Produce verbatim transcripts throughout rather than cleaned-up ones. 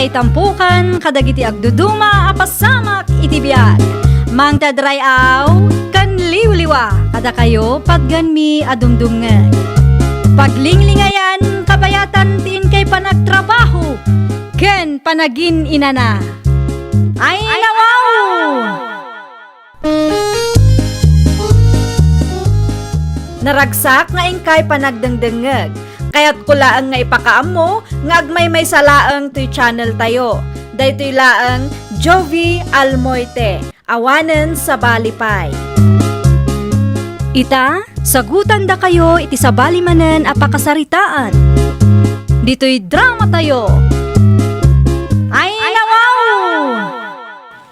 Itampukan kadagiti agduduma a pasamak iti biag. Mangted ray-aw ken liwliwa kadakayo patganmi a dumdumngeg. Paglinglingayan kabayatan ti inkay panagtrabaho ken panagin-inana. Ay, nawaw! Naragsak nga inkay panagdengdengngeg. Kayatko laeng nga ipakaammo nga agmaymaysa laeng toy channel tayo. Daytoy laeng Jovie Almoite, awanen sabali pay. Ita, sagutandakayo iti sabali manen a pakasaritaan. Ditoy drama tayo. Ay, nawaw!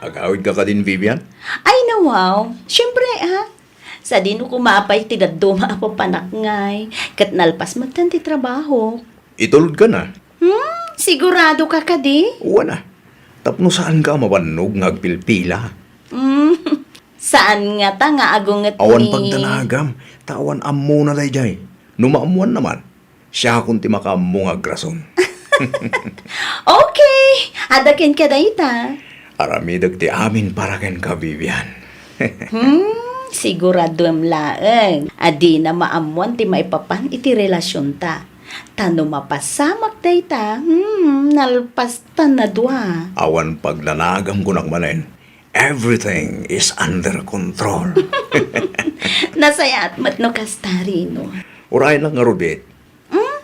Agawidka kadin, Vivian? Ay, nawaw. Siyempre, ha? Sadino koma pay ti dadduma a papanak ngay, ket nalpas metten ti trabaho. Itulodka na? Hmm, sigurado ka kadi? Wen a. Tapno saanka a mabannog nga agpilpila. Hmm, saan ngata nga agunget ni... Awan pagdanagam, ta awan ammona daydiay. No maammoanna man, siakon ti makaammo nga agrason. Okay! Adda kenka dayta. Aramidek ti amin para kenka, Vivian. Hmm, siguraduem laeng a dina maammoan ti maipapan iti relasionta. Ta no mapasamak dayta, hmm, nalpasta a dua. Awan pagdanagam kunak manen. Everything is under control. Nasayaat met no kasta, Reno. Uray lang ngarud. Hmm?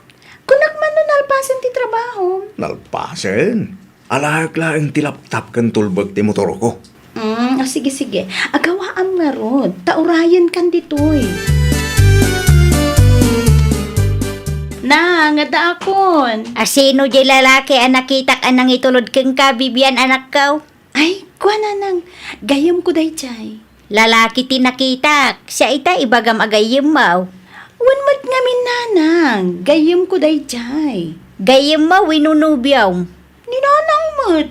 Kunak man no nalpasen ti trabaho. Nalpasen? Alaek laeng ti laptop ken tulbek ti motorko. Hmm, o, sige, sige. Agawaam ngarud. Ta urayenkan ditoy. Nang, adda akon. A, sino di lalaki a nakitak a nangitulod kenka, Vivian, anakko? Ay, kua, nanang, gayyemko daydiay. Lalaki ti nakitak, siya ita ibagam a gayyemmo. Wen met ngamin, nanang, gayyemko daydiay. Gayyemmo wenno nobiom? Ni nanang met.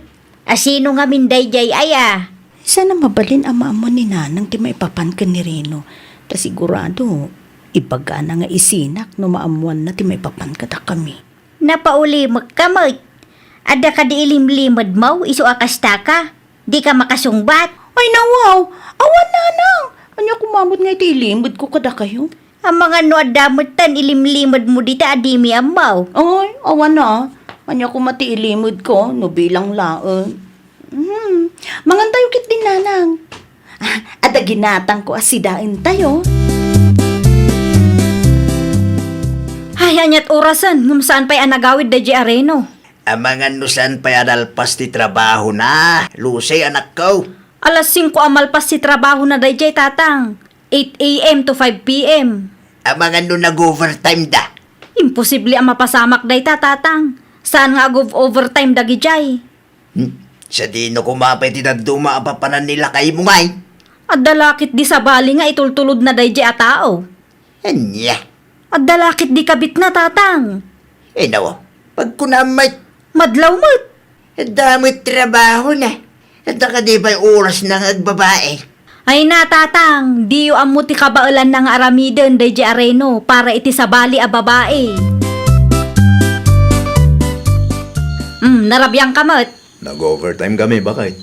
A, sino ngamin daydiay aya? Saan a mabalin a maammo ni nanang ti maipapan ken ni Reno. Ta sigurado, ibagana nga isinak no maammoanna ti maipapan kadakami. Napaulimekka met. Adda kadi ilimlimedmo isu a kastaka? Dika makasungbat? Ay, nawaw! Awan, nanang! Ania koma met nga iti ilimedko kadakayo? Amangan no adda metten ilimlimedmo dita a dimi ammo. Ay, awan a. Ania koma ti ilimedko no bilang laeng? Hmm, mangantayo ketdin, nanang. Ah, adda ginatangko a sidaentayo. Ay, aniat orasen, ngem saan pay a nagawid daydiay a Reno. Amangan no saan pay a nalpas ti trabahona, Lucy, anakko. Alas singko a malpas ti trabahona daydiay, tatang. Eight A M to five P M. Amangan no nag-overtime da. Imposible a mapasamak dayta, tatang. Saan nga ag-overtime dagidiay? Hmm? Sadino koma pay ti dadduma a papanan ni lakaymo ngay? Adda la ketdi sabali nga itultulodna daydiay a tao. Ania? Adda la ketdi kabitna, tatang. Inaw, pagkunam met. Madlaw met. Adda met trabahona. Adda kadi pay orasna nga agbabae? Ay na, tatang, diyo ammo ti kabaelanna nga aramiden daydiay a Reno para iti sabali a babae. Hmm, narabiangka met. Nag-overtime kami, baket.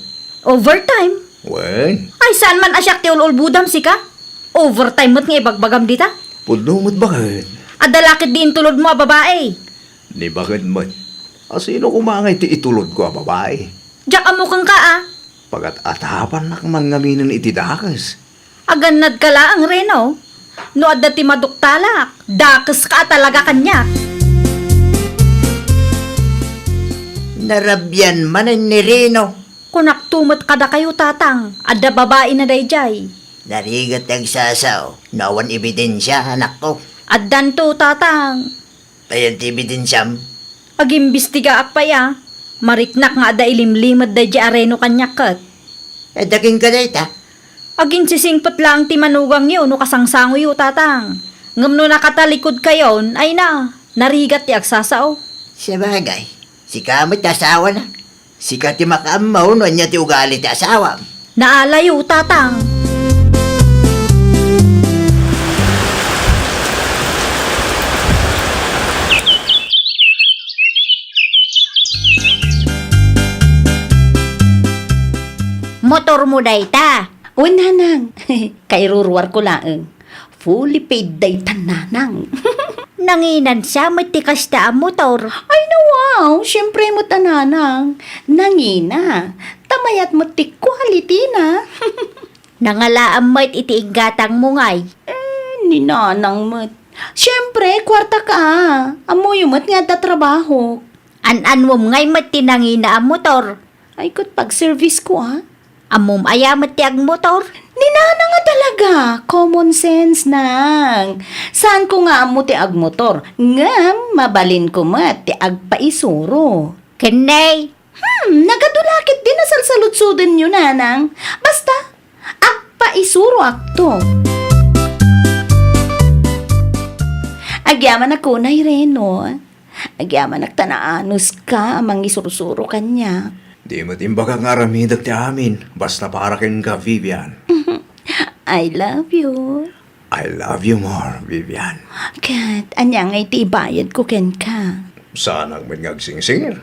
Overtime? Wen. Ay, saan man a siak ti ul-ulbodam, sika? Overtime met nga ibagbagam dita? Pudno met, baket. Adda la ketdi intulodmo a babae? Ni baket met. A, sino koma ngay ti itulodko a babae? Diak ammo kenka, a. Pagat-atapannak man ngaminen iti dakes. Agannadka laeng, Reno. No adda ti maduktalak, dakeska a talaga kaniak. Narabian manen ni Reno. Kunakto met kadakayo, tatang, adda babaina daydiay. Narigat ti agsasao, no awan ebidensia, anakko. Addanto, tatang. Ayan ti ebidensiam? Agimbestigaak pay a. Mariknak nga adda ilimlimed daydiay a Reno kaniak ket. Adda kenka dayta? Aginsisingpet laeng ti manugangyo no kasangsangoyo, tatang. Ngem no nakatalikudkayon, ay na, narigat ti agsasao. Sabagay, sika met ti asawana. Sika ti makaammo no ania ti ugali ti asawam. Naalayo, tatang. mo dayta. Wen, nanang. Kairuruarko laeng. Fully paid dayta, nanang. Nanginan sa met ti kasta a motor. Ay, na, wow. Siyempre met a, nanang. Nangina. Ta mayat met ti quality na. Nangalaam met iti inggatang mo ngay. Eh, ni nanang met. Siyempre, kwarta ka. Ammoyo met nga adda trabaho. An-anwem ngay met ti nangina a motor. Ay, ket pag-service ko, ah. Ammom aya met ti agmotor? Ni nanang a talaga, common sense, nang. Saan ko nga ammo ti agmotor, ngem mabalin ko met ti agpaisuro. Ken nay? Hmm, nagadu la ketdi nasalsaludsodenyo, nanang. Basta, agpaisuroakto. Agyamanak unay, Reno. Agyamanak ta naanuska a mangisursuro kaniak. Di met imbagak nga aramidek ti amin, basta para kenka, Vivian. I love you. I love you more, Vivian. Ket ania ngay ti ibayadko kenka? Saanak met nga agsingsingir.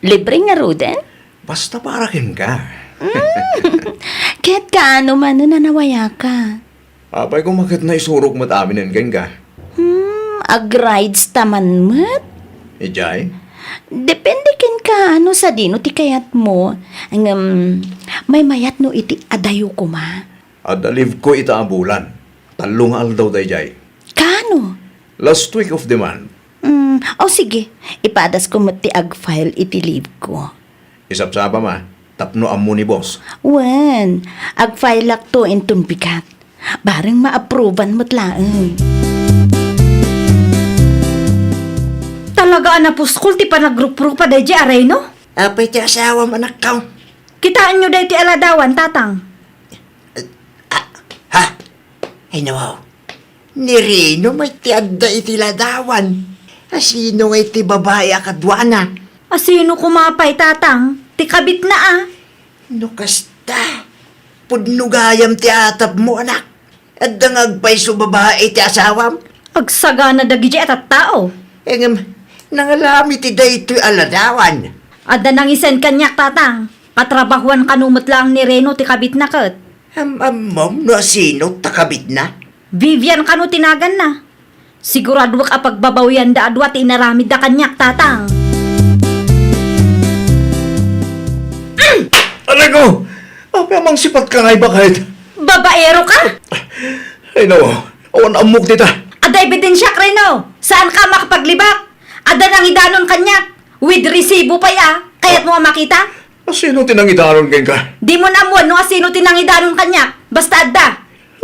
Libre ngaruden? Basta para kenka. Mm. Ket kaano manen a nawayaka? Apay koma ket naisurok met aminen kenka. Hmm, agrides ta man met? Idiay? Depende kenka no sadino ti kayatmo. Ngem, maymayat no iti adayo koma. Adda leave ko ita a bulan. Tallo nga aldaw daydiay. Kaano? Last week of the month. Mm, o sige, ipadasko met ti ag-file iti leave ko. Isapsapam a, tapno ammo ni boss. Wen, ag-filelakto inton bigat. Bareng ma-approvean met laeng. Talaga a napuskol ti panagruprupa daydiay a Reno? Apay ti asawam, anakko? Kitaenyo daytoy a ladawan, Tatang. Ah, ha? Ay, no. Ni Reno met ti adda iti ladawan. Asino ngay ti babai a kaduana? Asino koma pay, Tatang? Ti kabitna a. No kasta, pudno gayam ti atapmo, anak. Adda nga agpayso babai ti asawam? Agsagana dagiti a tattao. Ngem, nangalam iti daytoy a ladawan. Adda nangisend kaniak, Tatang. Patrabahuan kano met laeng ni Reno ti kabitna ket. Am-ammom no asino ta kabitna? Vivian kano ti naganna. Siguraduak a pagbabawiyanda a dua ti inaramidda kaniak, Tatang. Aray ko! Apay a mangsipatka ngay baket? Babaero ka? Ay, no. Awan ammok dita. Adda ebidensiak, Reno. Saanka a makapaglibak. Adda nangidanon kaniak. With resibo pay a. Kayatmo a makita? Asino ti nangidanon kenka? Dimo ammoan no asino ti nangidanon kaniak. Basta adda.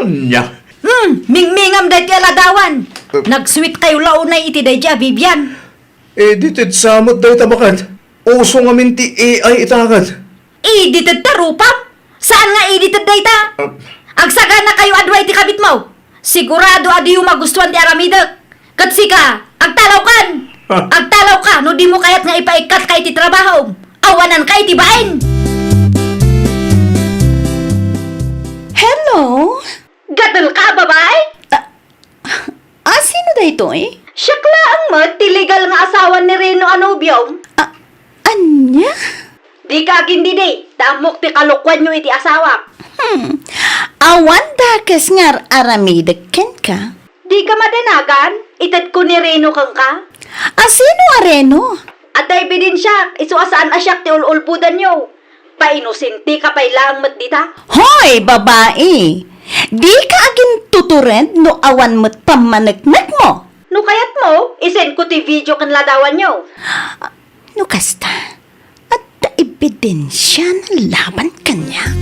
Ania? Hmm, mingmingam daytoy a ladawan. Eh. Nag-sweet kayo la unay iti daydiay a Vivian. Edited sa met dayta baket. Uso ngamin ti A I ita ket. Edited ta rupam? Saan nga edited dayta? Ah. Agsagana kayo a dua iti kabitmo. Sigurado a diyo magustuan ti aramidek. Ket sika, agtalawkan! Ah. Agtalawka no dimo kayat nga ipaikkatka iti trabahom. Awananka iti bain! Hello? Gadelka a babai? Ah, ah, sino daytoy? Siak laeng met ti legal nga asawa ni Reno a nobiom. Ah, ania? Dika agindidi, ta ammok ti kalokuanyo iti asawak. Hmm. Awan dakes nga ar-aramidek kenka. Dika madanagan, itedko ni Reno kenka. Asino a Reno? Adda ebidensiak, isu a saan a siak ti ul-ulbodanyo. Painosenteka pay laeng met dita. Hoy, babai! Dika agintutured no awan met pammaneknekmo. No kayatmo, isendko ti video ken ladawanyo. No kasta, adda ebidensiana laban kaniak.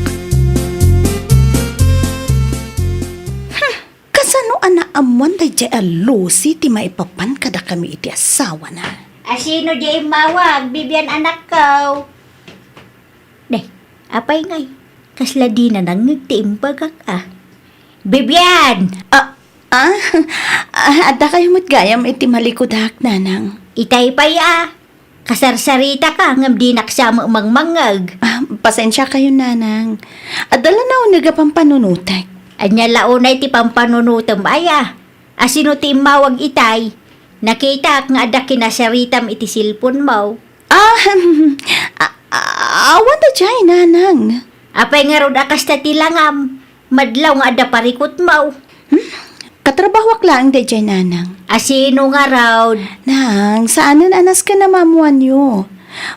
Hmm, kasano a naammoan daydiay a Lucy ti maipapan kadakami iti asawana? Asino diay immawag, Vivian, anakko? Day, apay ngay? Kasla dina nangngeg ti imbagak a. Vivian! Ah, ah, ah, adda kayo met gayam iti malikudak, nanang. Itay pay a. Kasarsaritaka ngem dinak sa met mangmangngeg. Ah, pasensia kayo, nanang. Adda la nauneg a pampanunotek. Ania la unay ti pampanunotem aya? Asino ti immawag itay? Nakitak nga adda kinasaritam iti cellphone mo. Ah, ah, A-, awan daydiay, nanang. Apay ngarud a kasta ti langam? Madlaw nga adda parikutmo. Hmm? Katrabahoak laeng daydiay, nanang. A sino ngarud? Nang, saanen a nasken a maammoanyo.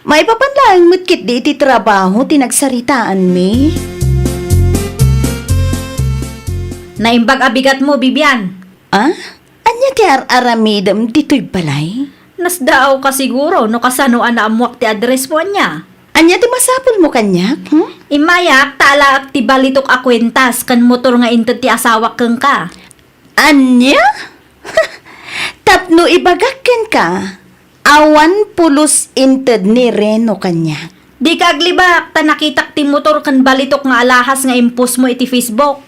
Maipapan laeng met ketdi iti trabaho ti nagsaritaanmi. Naimbag a bigatmo, Bibian. Ah? Ania ti ar-aramidem ditoy balay? Nasdaawka siguro no kasano a naammoak ti addressmo, ania? Ania ti masapulmo kaniak, hmm? Immayak ta alaek ti balitok a kuentas ken motor nga inted ti asawak kenka. Ania? Tapno ibagak kenka, awan pulos inted ni Reno kaniak. Dika aglibak ta nakitak ti motor ken balitok nga alahas nga impostmo iti Facebook.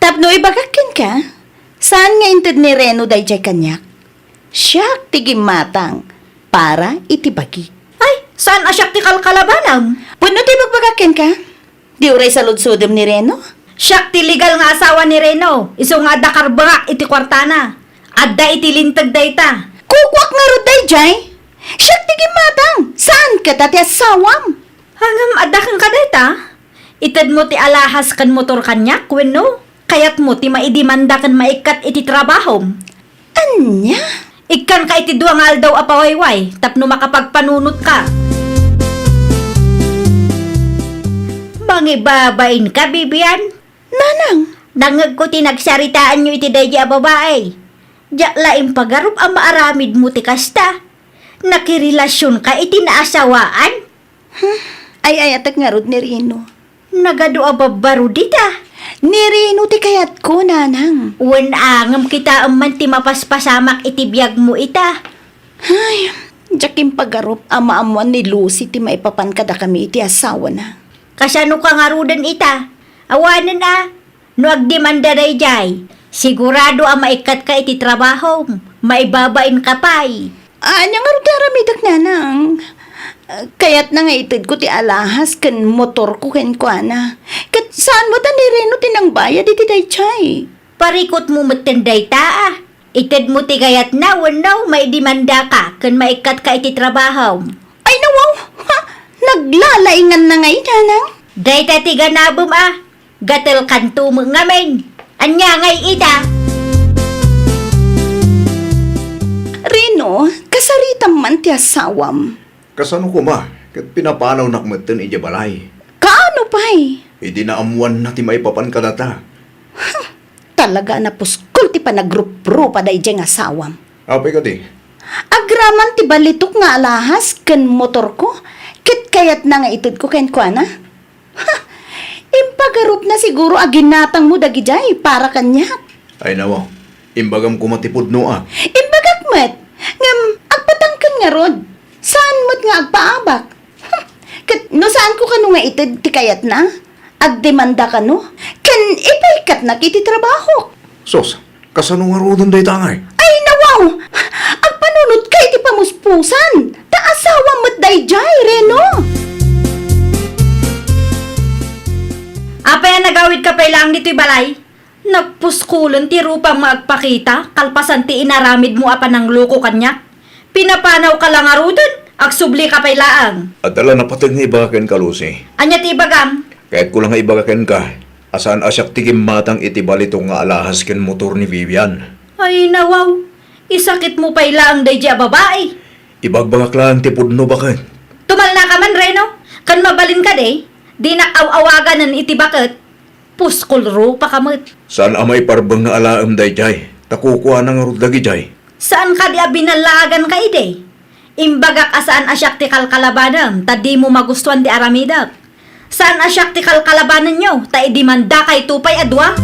Tapno ibagak kenka, saan nga inted ni Reno daydiay kaniak? Siak ti gimmatang para iti bagi. Ay, saan a siak ti kalkalabanam? Wenno ti ibagbagak kenka? Di uray saludsodem ni Reno? Siak ti legal nga asawa ni Reno, isu nga adda karbengak iti kuartana. Adda iti linteg dayta. Kukuak ngarud daydiay? Siak ti gimmatang, saan kata ti asawam? Ngem adda kenka dayta? Itedmo ti alahas ken motor kaniak wenno kayatmo ti maidemanda ken maikkat iti trabahom? Ania? Ikkanka iti dua nga aldaw a pawayway tapno makapagpanunotka. Mangibabainka, Bibian? Nanang! Nangngegko ti nagsaritaanyo iti daydi a babai. Diak la impagarup a maaramidmo ti kasta. Nakirelasionka iti naasawaan? Hmm, ay-ayatek ngarud ni Rino. Nagadu a babbaro dita. Ni Rino ti kayatko, nanang. Wen a, ngem kitaem man ti mapaspasamak iti biagmo ita. Ay, diak impagarup a maammoan ni Lucy ti maipapan kadakami iti asawana. Kasanoka ngaruden ita? Awanen a, no agdemanda daydiay, sigurado a maikkatka iti trabahom, maibabainka pay. Ania ngarud ti aramidek, nanang? Kayatna nga itedko ti alahas ken motorko kenkuana. Ket saan met a ni Reno ti nangbayad iti daydiay. Parikutmo metten dayta a. Itedmo ti kayatna wenno maidemandaka ken maikkatka iti trabahom. Ay, nawaw! Ha? Naglalainganna ngay, nanang? Dayta ti ganabem a. Gatelkanto met ngamin. Ania ngay ita? Rino, kasaritam man ti asawam. Kasano koma ket pinapanawnak metten idiay balay? Kaano pay? Idi naammoanna ti maipapan kadata. Talaga a napuskol ti panagruprupa daydiay nga asawam. Apay kadi? Agraman ti balitok nga alahas ken motorko, ket kayatna nga itedko kenkuana? Ha! Impagarupna siguro a ginatangmo dagidiay para kaniak. Ay, nawaw. Imbagam koma ti pudno a. Imbagak met. Ngem, agpatangken ngarud. Saan met nga agpaabak? Hmm. Ket no saanko kano nga ited ti kayatna, agdemanda kano, ken ipaikkatnak iti trabahok. Sus, kasano ngaruden dayta ngay? Ay, nawaw! Agpanunotka iti pamuspusan, ta asawam met daydiay, Reno! Apay a nagawidka pay laeng ditoy balay? Nagpuskulen ti rupam nga agpakita kalpasan ti inaramidmo a panangloko kaniak. Pinapanawka la ngaruden, agsublika pay laeng. Adda la napateg nga ibaga kenka, Lucy. Ania ti ibagam? Kayatko la nga ibaga kenka a saan a siak ti gimmatang iti balitok nga alahas ken motor ni Vivian. Ay, nawaw. Isakitmo pay laeng daydiay a babai. Ibagbagak laeng ti pudno baket. Tumalnaka man, Reno. Ken mabalin kadi, dinak aw-awaganen iti baket. Puskol rupaka met. Saan a maiparbeng nga alaem daydiay, ta kukuana ngarud dagidiay. Saan kadi a binallaaganka idi? Imbagak a saan a siak ti kalkalabanem, ta dimo magustuan ti aramidek. Saan a siak ti kalkalabanenyo, ta idimandakayto pay a dua?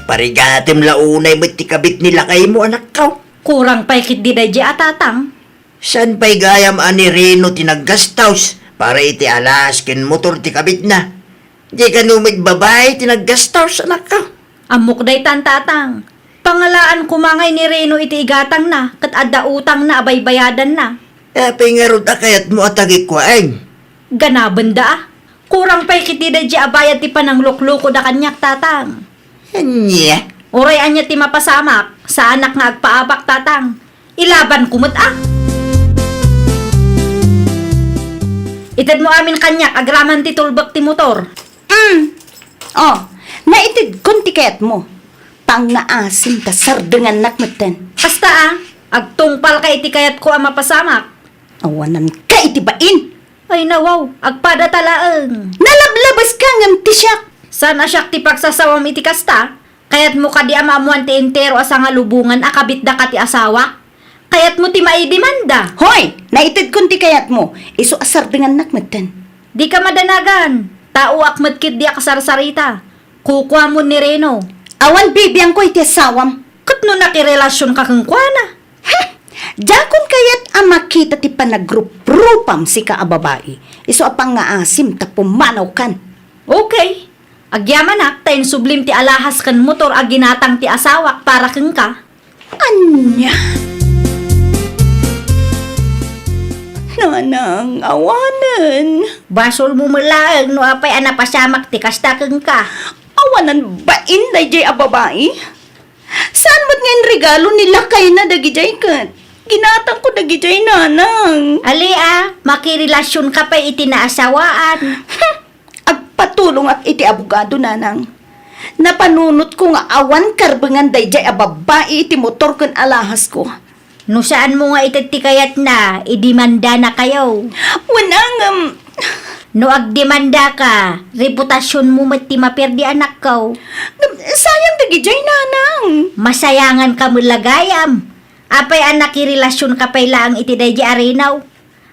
Parigatem la unay met ti kabit ni lakaymo, anakko. Kurang pay ketdi daydiay a tatang. Saan pay gayam a ni Reno ti naggastos para iti alas ken motor ti kabitna? Di kano met babai ti naggastos, anakko? Ammok daytan, tatang. Pangalaan koma ngay ni Reno iti igatangna ket adda utangna a baybayadanna. Apay ngarud a kayatmo a tagikuaen? Ganabenda a. Kurang pay ketdi daydiay a bayad ti panangluklokoda kaniak, tatang. Ania? Uray ania ti mapasamak, saanak nga agpaabak, tatang. Ilabanko met a. Itedmo amin kaniak agraman ti tulbek ti motor. Mm. Oh, naitedkon ti kayatmo. Pangngaasim ta sardengannak metten. Kasta a, agtungpalka iti kayatko a mapasamak. Awananka iti bain. Ay nawaw, agpadata laeng. Nalablabas ka ngem ti siak. Saan a siak ti pagsasawam iti kasta? Kayatmo kadi a maammoan ti entero a sangalubongan a kabitdaka ti asawak? Kayatmo ti maidemanda? Hoy! Naitedkon ti kayatmo. Isu a sardengannak metten. Dika madanagan. Taoak met ketdi a kasarsarita. Kukuamon ni Reno. Awan bibiangko iti asawam. Ket no nakirelasionka kenkuana? Hmm! Diakon kayat a makita ti panagruprupam sika a babai. Isu a pangngaasim ta pumanawkan. Okay. Agyamanak ta insublim ti alahas ken motor a ginatang ti asawak para kenka. Ania? Nanang, awanen. Basolmo met laeng no apay a napasamak ti kasta kenka. Awanen bain daydiay a babai. Saan met nga inregalo ni lakayna dagidiay ket ginatangko dagidiay, nanang. Ali a, makirelasionka pay iti naasawaan. Hmm, agpatulongak iti abogado, nanang. Napanunotko nga awan karbengan daydiay a babbai iti motor ken alahasko. No saanmo nga ited ti kayatna, idemandanakayo. Wen a ngem. No agdemandaka, reputasionmo met ti maperdi, anakko. Ngem sayang dagidiay, nanang. Masayanganka met la gayam. Apay a nakirelasionka pay laeng iti daydiay a Reno?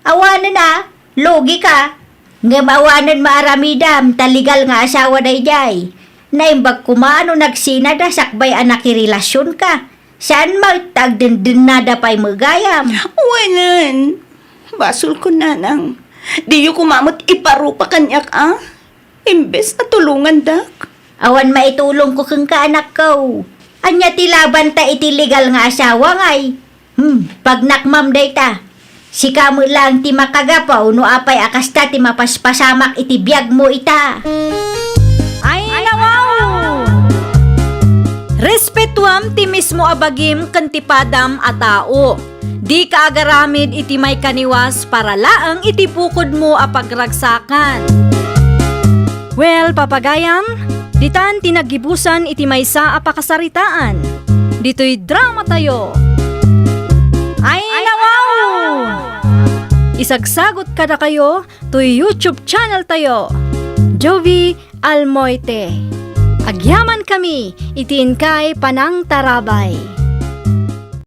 Awanen a, lugika. Ngem awanen maaramidam ta legal nga asawa daydiay. Naimbag koma no nagsinada sakbay a nakirelasionka. Saan met ta agdendennada pay met gayam. Wen, basolko, nanang. Diyo koma met iparupa kaniak a. Imbes a tulongandak. Awan maitulongko kenka, anakko. Ania ti labanta iti legal nga asawa ngay? Hmm, pagnakmam dayta. Sika met laeng ti makagapu no apay a kasta ti mapaspasamak iti biagmo ita. Ay, nawaw! Respetuam ti mismo a bagim ken ti padam a tao. Dika agaramid iti maikaniwas para laeng iti bukodmo a pagragsakan. Well, papagayam, ditan ti naggibusan iti maysa a pakasaritaan. Ditoy dramatayo. Ay, nawaw! Isagsagot kadakayo toy YouTube channel tayo, Jovie Almoite. Agyamankami iti inkay panangtarabay.